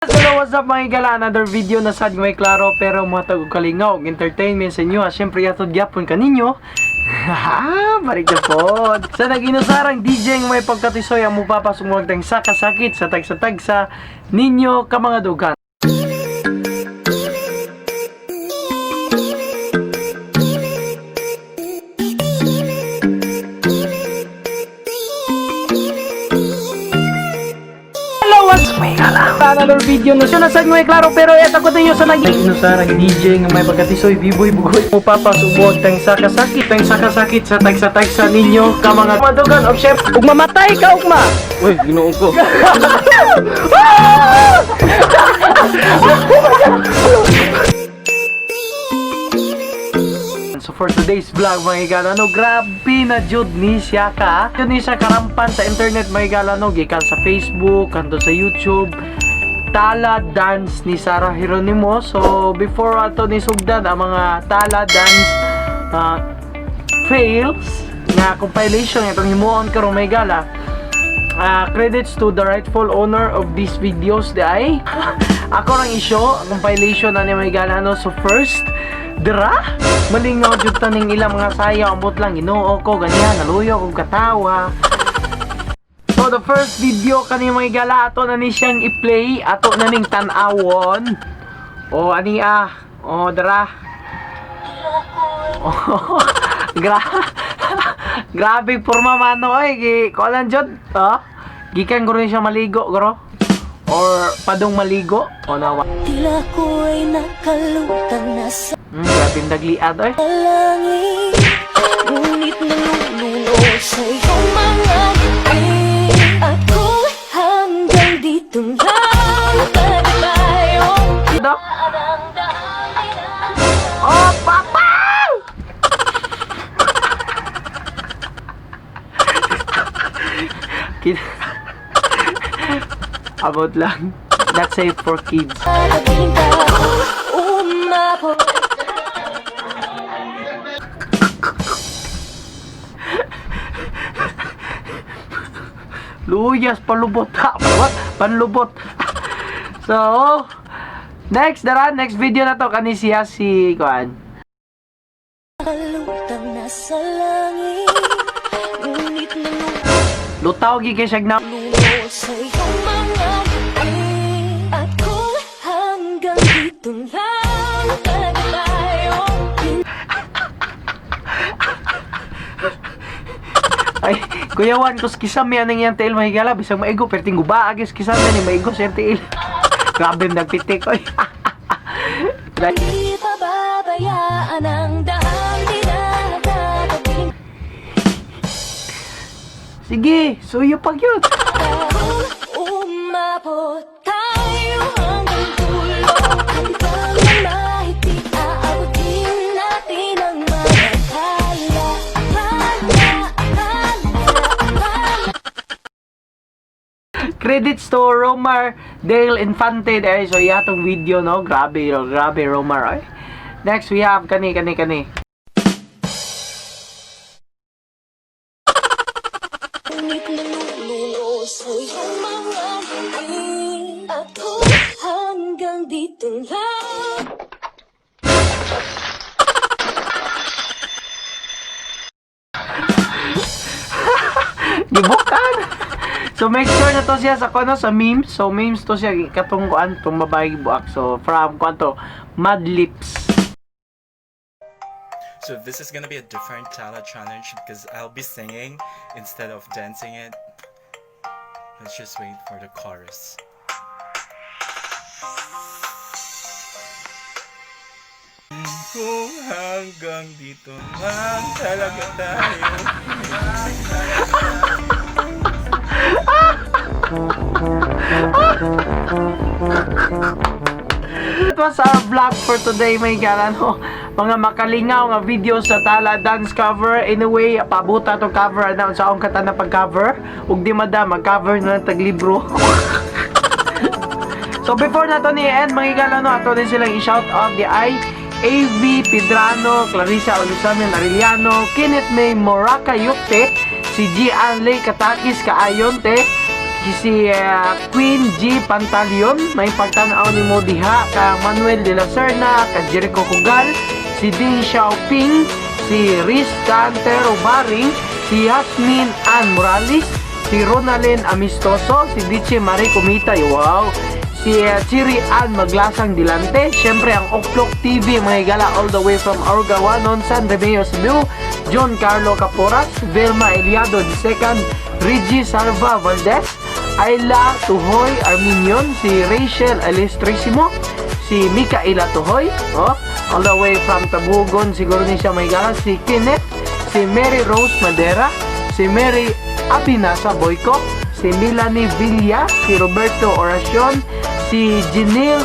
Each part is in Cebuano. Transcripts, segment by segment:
Hello, what's up, mga higala? Another video na sad may klaro pero mga tag kalingaw entertainment sa inyo. Siyempre, yatod gyapon kaninyo. Ha, balik na po. Sa nag-inusarang DJ ng may pagkatisoy ang mupapasumwag tang sakasakit sa tagsa-tagsa ninyo ka mga dugan. Hello, what's up, mga higala? Another video na siya na sad may klaro pero eto ko ninyo sa nag-inusarang DJ ng may pagkatisoy biboy bugoy mupapasubwag tang sakasakit sa tagsa-tagsa ninyo ka mga dugan. Og syempre, ug mamatay ka ugma. Uy, ginoo ko. So for today's vlog, mga higala, no, grabe na jud ni siya ka. Jud ni siya karampan sa internet, mga higala, no, gikan sa Facebook, kanto sa YouTube. Tala dance ni Sarah Geronimo. So before ato ni sugdan ang mga tala dance fails nga compilation itong himuon karon, mga higala. Credits to the rightful owner of these videos di ay ako rang isyo compilation na ni may gala, no. So first dira malingaw jud taning ilang mga sayaw, ambot lang, Ginoo ko, ganyan naluyo kog katawa. So the first video kani, mga gala, ato na ni siyang i-play, ato na ning tan-awon. O ani ah, o dara. Oh, grabe porma mano oy, gi kuan jud, oh. Gikan guro siya maligo guro or padung maligo o nawa. Tila ko'y nakalutang na sa Grabe dagliad oy. langit, ngunit nalulunod sa iyong mga ngiti. At kung hanggang dito lang talaga tayo. Do? Oh, papa! Abot lang. That's safe for kids. Kapiling ka, umabot. Luyas, palubot. Ha, what? Panlubot. So, next, dara, next video na to. Kani siya si, kuan. Nakalutang na sa langit, ngunit Lutaw, gi kay siya na. nalulunod sa iyong mga ngiti. At kung hanggang dito lang talaga tayo. Ay, Kuya Juan, kus kisame anang iyang tiil, mahigala, bisag maigo, pero tingguba, agis kisame ni maigo sa iyang tiil. Grabe, nagpitik, oy. Di pababayaan ang daang dinadating. Sige, suyo pag yun. Kung umabot tayo hanggang dulo, at bang mahigpit, aabutin natin ang mga tala. Tala, tala, tala. Credits to Romar Dale Infante. Eh, so iya tong video, no? Grabe, no? Grabe, Romar. Ay. Next, we have kani, kani, kani. Ngunit nalulunod sa iyong mga ngiti. At kung hanggang dito lang. Gibukan! So make sure na to siya sa kuno sa memes. So memes to siya katong kuan tong babae buak. So from kuan to Mad Lips. So this is gonna be a different Tala challenge because I'll be singing instead of dancing it. Let's just wait for the chorus. Kung hanggang dito lang talaga tayo. That was our vlog for today, may no? Mga makalingaw nga video sa Tala Dance cover. Anyway, pabuta tong cover na sa akong kata na pag-cover. Ug di madam, mag-cover na lang tag libro. So before na to ni end, mga higala, no, ato din silang i-shout out di ay AV Pedrano, Clarissa Olisamin Arellano, Kenneth May Moraca Yukte, si G. Anley Katakis Kaayonte, Si Queen G. Pantaleon, may pagtanaw ni mo diha, ka Manuel de la Serna, ka Jericho Cugal, si Ding Xiaoping, si Riz Cantero Baring, si Yasmin Ann Morales, si Ronalyn Amistoso, si Diche Marie Kumitay, wow, si Chiri Ann Maglasang Dilante, syempre ang Oklok TV, mga higala, all the way from Argawanon, San Remigio, Cebu, John Carlo Caporas, Vilma Eliado II, Reggie Salva Valdez, Ayla Tuhoy Arminion, si Rachel Alestrisimo, si Mikaela Tuhoy, oh, all the way from Tabugon, siguro ni siya, may gala, si Kenneth, si Mary Rose Madera, si Mary Abinasa Boyko, si Melanie Villa, si Roberto Oracion, si Janelle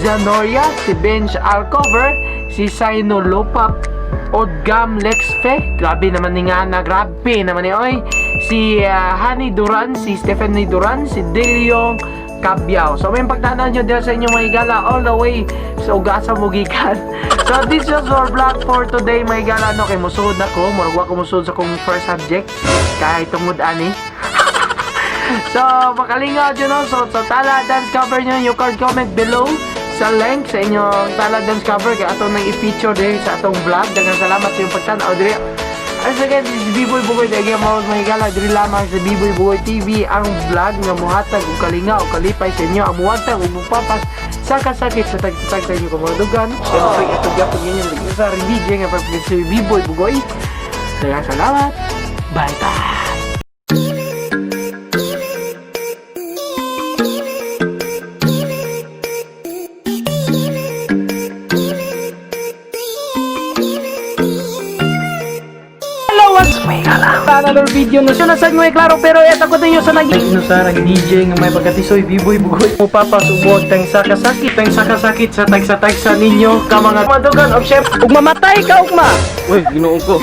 Zanoria, si Benj Alcover, si Saino Lopap Odgam Lexfe, grabe naman ni nga na, grabe naman ni oy, si Honey Duran, si Stephanie Duran, si Deliong Cabiao. So may pagtanan nyo dahil sa inyong mga higala all the way sa Ugasa Mugikan. So this was our vlog for today, mga higala, no, kay musuod na ko, murag wa ko musuod sa kong first subject kahit tungod ani. So, makalingaw dyan, no? So, sa Tala Dance cover nyo, you can comment below sa link sa inyong Tala Dance cover kaya atong nang i-feature din sa atong vlog. Daghang salamat sa inyong pagtanaw diri. As again, this is B-Boy Bugoy, the game mga higala, diri lamang sa B-Boy Bugoy TV, ang vlog nga muhatag og kalinga o kalipay sa inyo, ang muhatag og mupapas sa kasakit sa tagtag sa inyo kamadugan. Siyempre, ito gyapon ninyo sa DJ nga pag si B-Boy Bugoy. Daghang salamat. Bye bye. Hello, what's may another video na siya nasa may klaro, pero eto ko ninyo sa nag no sa nag DJ nga may pagkatisoy B-Boy Bugoy mo papasubog tang sakasakit tang sakasakit sa tagsa-tagsa ninyo ka mga madugan og chef ug mamatay ka ugma. Uy, ginoo ko.